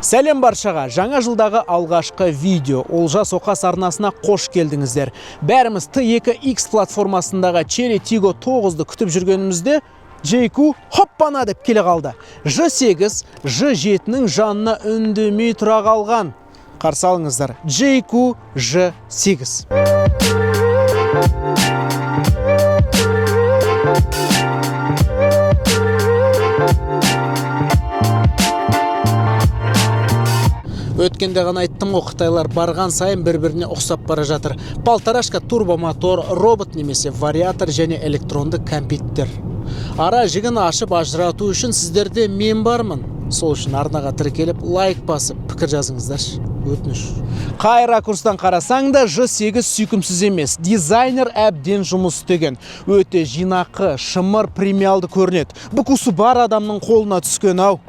Сәлем баршаға! Жаңа жылдағы алғашқы видео. Олжас Оқас арнасына қош келдіңіздер. Бәріміз T2X платформасындағы Chery Tiggo 9-ды күтіп жүргенімізде, JQ хоппана деп келе қалды. Ж8, Ж7-нің жанына үндемей тұра қалған. Қарсы алыңыздар: JQ Ж8. Өткенде ғана айттым ғой, қытайлар барған сайын бір біріне ұқсап бара жатыр. Полторашка турбомотор, робот немесе вариатор және электронды кәмпиттер. Ара жігін ашып ажырату үшін сіздерде мен бармын. Сол үшін арнаға тіркеліп, лайк басып, пікір жазыңыздаршы. Өтініш. Қай ракурстан қарасаң да, Ж8 сүйкімсіз емес. Дизайнер әбден жұмыс істеген. Өте жинақы, шымыр, премиалды көрінеді. Вкусы бар адамның қолына түскен ау.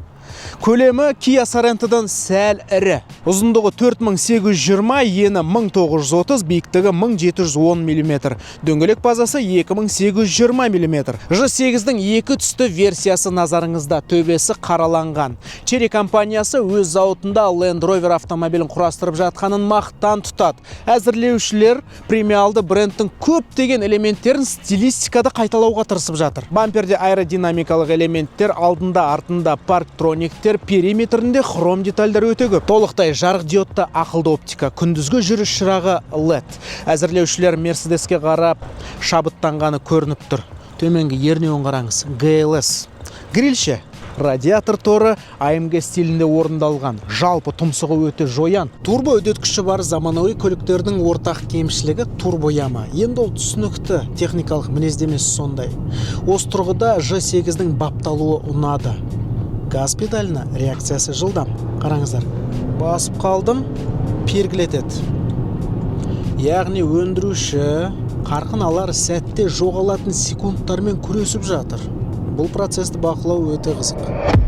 Көлемі Kia Sorento-дан сәл ірі. Ұзындығы 4820, ені 1930, биіктігі 1710 мм. Дөңгелек базасы 2820 мм. Ж8-дің екі түсті версиясы назарыңызда, төбесі қараланған. Chery компаниясы өз зауытында Land Rover автомобилін құрастырып жатқанын мақтан тұтады. Әзірлеушілер премиалды брендтің көптеген элементтерін стилистикада қайталауға тырысып жатыр. Бамперде аэродинамикалық элементтер, алдында, артында парктрониктер, периметрінде хром детальдар өте көп. Толықтай жарық диодты ақылды оптика, күндізгі жүріс шырағы LED. Әзірлеушілер Мерседеске қарап шабыттанғаны көрініп тұр. Төменгі ернеуін қараңыз, GLS. Гриль ше? Радиатор торы AMG стилінде орындалған. Жалпы тұмсығы өте жоян. Турбо үдеткіші бар заманауи көліктердің ортақ кемшілігі — турбо яма. Енді ол түсінікті, техникалық мінездемесі сондай. Осы тұрғыда Ж8-дің бапталуы ұнады. Газ педаліне реакциясы жылдам. Қараңыздар. Басып қалдым, пергілетеді. Яғни өндіруші қарқын алар сәтте жоғалатын секундтармен күресіп жатыр. Бұл процесті бақылау өте қызық.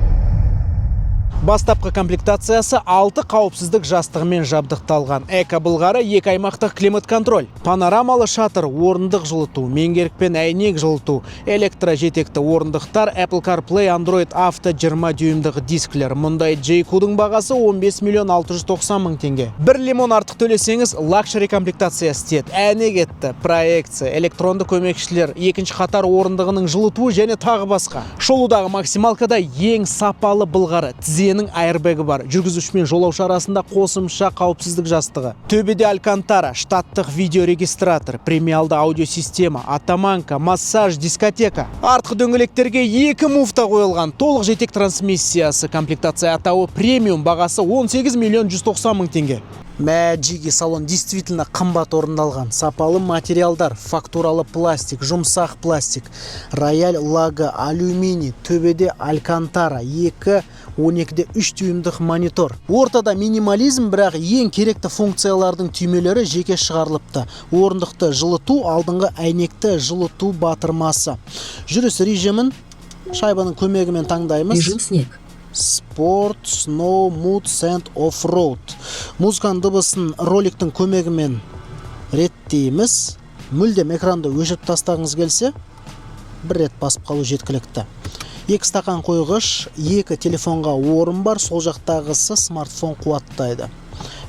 Бастапқы комплектациясы алты қауіпсіздік жастығымен жабдықталған. Эко былғары, екі аймақтық климат контроль, панорамалы шатыр, орындық жылыту, меңгерік пен әйнек жылыту, электро жетекті орындықтар, Apple CarPlay, Android Auto, 20 дюймдық дисклер. Мұндай JQ-дің бағасы 15 миллион 690 мың теңге. Бір лимон артық төлесеңіз, лакшери комплектация істеді. Әне кетті. Проекция, электронды көмекшілер, екінші қатар орындығының жылытуы және тағы басқа. Шолудағы максималкада ең сапалы былғары, тізенің аэрбегі бар. Жүргізуші мен жолаушы арасында қосымша қауіпсіздік жастығы. Төбеде алькантара, штаттық видеорегистратор, премиалды аудиосистема, атаманка, массаж, дискотека. Артқы дөңгелектерге екі муфта қойылған. Толық жетек трансмиссиясы, комплектация атауы премиум, бағасы 18 миллион 190 мың теңге. Мәджиги, салон действительно қымбат орындалған. Сапалы материалдар, фактуралы пластик, жұмсақ пластик, рояль лагы, алюминий, төбеде алькантара, 2 12-де 3 дюймдық монитор. Ортада минимализм, бірақ ең керекті функциялардың түймелері жеке шығарылыпты. Орындықты жылыту, алдыңғы әйнекті жылыту батырмасы. Жүріс режимін шайбаның көмегімен таңдаймыз. Режим снег. Спорт, snow, mud, sand, off-road. Музыканың дыбысын роликтің көмегімен реттейміз. Мүлдем экранды өшіріп тастағыңыз келсе, бір рет басып қалу жеткілікті. Екі стақан қойғыш, екі телефонға орын бар, сол жақтағысы смартфон қуаттайды.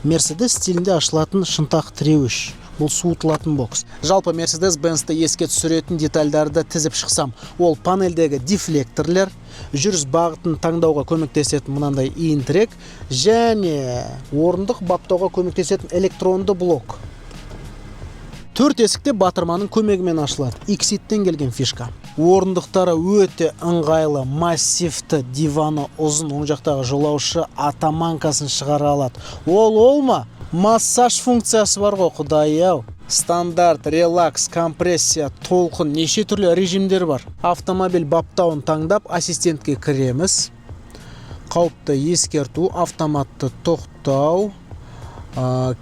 Мерседес стилінде ашылатын шынтақ тіреуіш. Бұл суытылатын бокс. Жалпы Mercedes Benz-ті еске түсіретін детальдарды тізіп шықсам, ол панельдегі дефлекторлер, жүріс бағытын таңдауға көмектесетін мынандай иінтірек және орындық баптауға көмектесетін электронды блок. Төрт есікте батырманың көмегімен ашылады. Xceed-тен келген фишка. Орындықтары өте ыңғайлы, массивті, диваны ұзын, оң жақтағы жолаушы атаманкасын шығара алады. Ол ол ма? Массаж функциясы бар ғой, құдай ау. Стандарт, релакс, компрессия, толқын, неше түрлі режимдер бар. Автомобиль баптауын таңдап, ассистентке кіреміз. Қауіпті ескерту, автоматты тоқтау,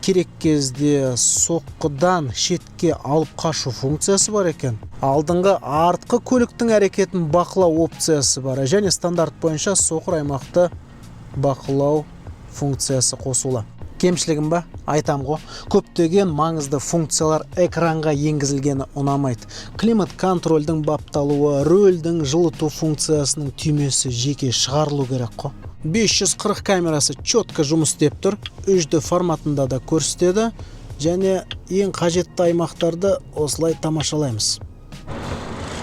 керек кезде соққыдан шетке алып қашу функциясы бар екен. Алдыңғы, артқы көліктің әрекетін бақылау опциясы бар және стандарт бойынша соқыр аймақты бақылау функциясы қосулы. Кемшілігім ба? Айтам ғой. Көптеген маңызды функциялар экранға енгізілгені ұнамайды. Климат контрольдің бапталуы, рөлдің жылыту функциясының түймесі жеке шығарылу керек қой. 540 камерасы четко жұмыс істеп тұр, 3D форматында да көрсетеді және ең қажетті аймақтарды осылай тамашалаймыз.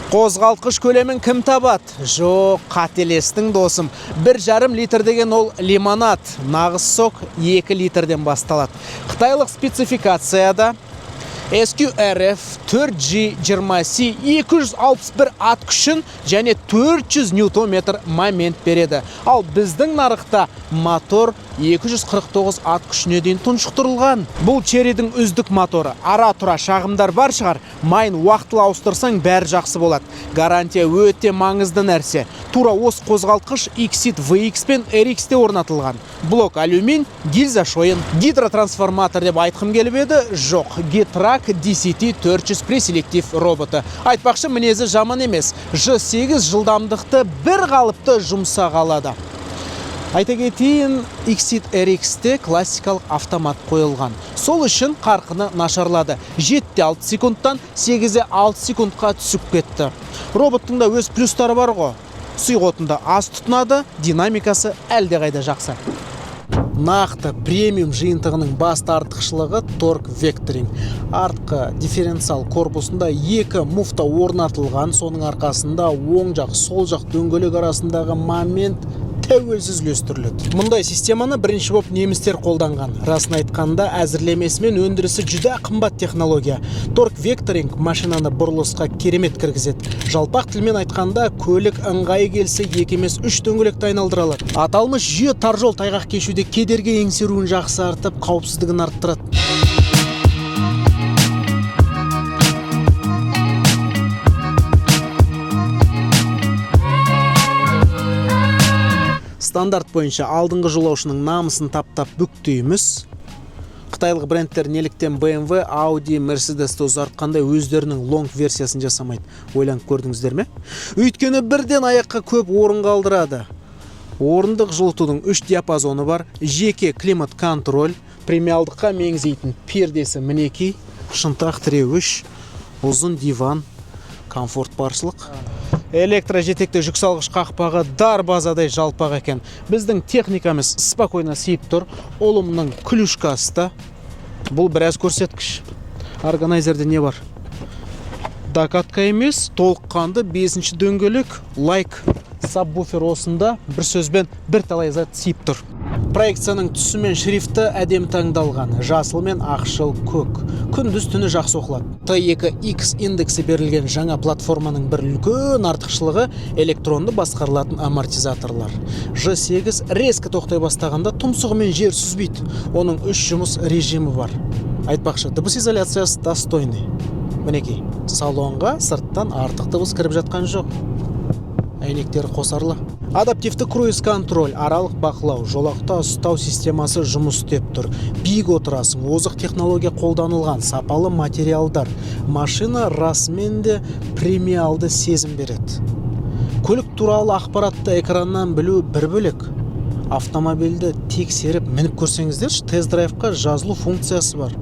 Қозғалтқыш көлемін кім табады? Жоқ, қателестің, досым. 1,5 литр деген ол лимонад, нағыз сок 2 литрден басталады. Қытайлық спецификацияда SQRF 4G 20C 261 ат күшін және 400 ньютон-метр момент береді. Ал біздің нарықта мотор 249 ат күшіне дейін тұншықтырылған. Бұл Черидің үздік моторы. Ара тұра шағымдар бар шығар. Майын уақытылы ауыстырсаң, бәрі жақсы болады. Гарантия өте маңызды нәрсе. Тура осы қозғалтқыш Exeed VX пен RX-те орнатылған. Блок алюмин, гильза шойын. Гидротрансформатор деп айтқым келіп еді, жоқ. Getrag DCT 400 преселектив роботы. Айтпақшы, мінезі жаман емес. Ж8 жылдамдықты бір қалыпты жұмсақ алады. Айта кетейін, Exeed RX-те классикалық автомат қойылған. Сол үшін қарқыны нашарлады. 7,6 секундтан 8,6 секундқа түсіп кетті. Роботтың да өз плюстары бар ғой. Сұйық отынды аз тұтынады, динамикасы әлдеқайда жақсы. Нақты премиум жиынтығының басты артықшылығы — торк векторинг. Артқы дифференциал корпусында екі муфта орнатылған, соның арқасында оң жақ, сол жақ дөңгелек арасындағы момент тәуелсіз үлестіріледі. Мұндай системаны бірінші боп немістер қолданған. Расын айтқанда, әзірлемесі мен өндірісі жүдә қымбат технология. Торк векторинг машинаны бұрылысқа керемет кіргізеді. Жалпақ тілмен айтқанда, көлік ыңғайы келсе, екі емес, үш дөңгелекті айналдыра алады. Аталмыш жүйе тар жол, тайғақ кешуде кедергі еңсеруін жақсартып, қауіпсіздігін арттырады. Стандарт бойынша алдыңғы жолаушының намысын таптап бүктейміз. Қытайлық брендтер неліктен BMW, Audi, Mercedesті ұзартқандай өздерінің лонг версиясын жасамайды? Ойланып көрдіңіздер ме? Өйткені бірден аяққа көп орын қалдырады. Орындық жылытудың үш диапазоны бар, жеке климат контроль, премиалдыққа меңзейтін пердесі мінекей, шынтақ тіреуіш, ұзын диван, комфорт баршылық. Электрожетекті жүк салғыш қақпағы дарбазадай жалпақ екен. Біздің техникамыз спокойно сиіп тұр. Ұлымның клюшкасы да. Бұл біраз көрсеткіш. Органайзерде не бар? Докатка емес, толыққанды бесінші дөңгелек, лайк, сабвуфер осында, бір сөзбен, бірталай зат сиіп тұр. Проекцияның түсі мен шрифті әдемі таңдалған. Жасыл мен ақшыл көк. Күндіз түні жақсы оқылады. T2X индексі берілген жаңа платформаның бір үлкен артықшылығы — электронды басқарылатын амортизаторлар. Ж8 резко тоқтай бастағанда тұмсығымен жер сүзбейді. Оның үш жұмыс режимі бар. Айтпақшы, дыбыс изоляциясы достойный. Мінекей, салонға сырттан артық дыбыс кіріп жатқан жоқ. Әйнектері қосарлы. Адаптивті круиз контроль, аралық бақылау, жолақта ұстау системасы жұмыс істеп тұр. Биік отырасың, озық технология қолданылған, сапалы материалдар. Машина расымен де премиалды сезім береді. Көлік туралы ақпаратты экраннан білу бір бөлек. Автомобильді тексеріп, мініп көрсеңіздерші, тест-драйвқа жазылу функциясы бар.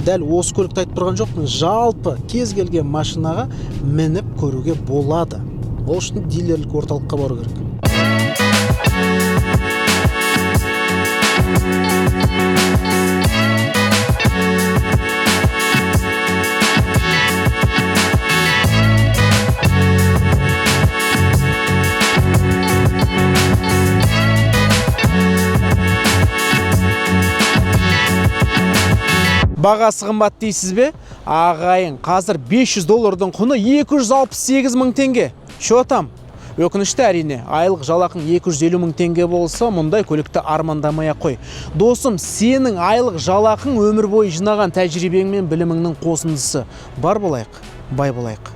Дәл осы көлікті айтып тұрған жоқпын, жалпы кез келген машинаға мініп көруге болады. Ол үшін дилерлік орталыққа бару керек. Бағасы қымбат дейсіз бе? Ағайын, қазір 500 доллардың құны 268 мың теңге. Чё там? Өкінішті, әрине, айлық жалақың 250 мың теңге болса, мұндай көлікті армандамай ақ қой. Досым, сенің айлық жалақың өмір бойы жинаған тәжірибең мен біліміңнің қосындысы. Бар болайық, бай болайық.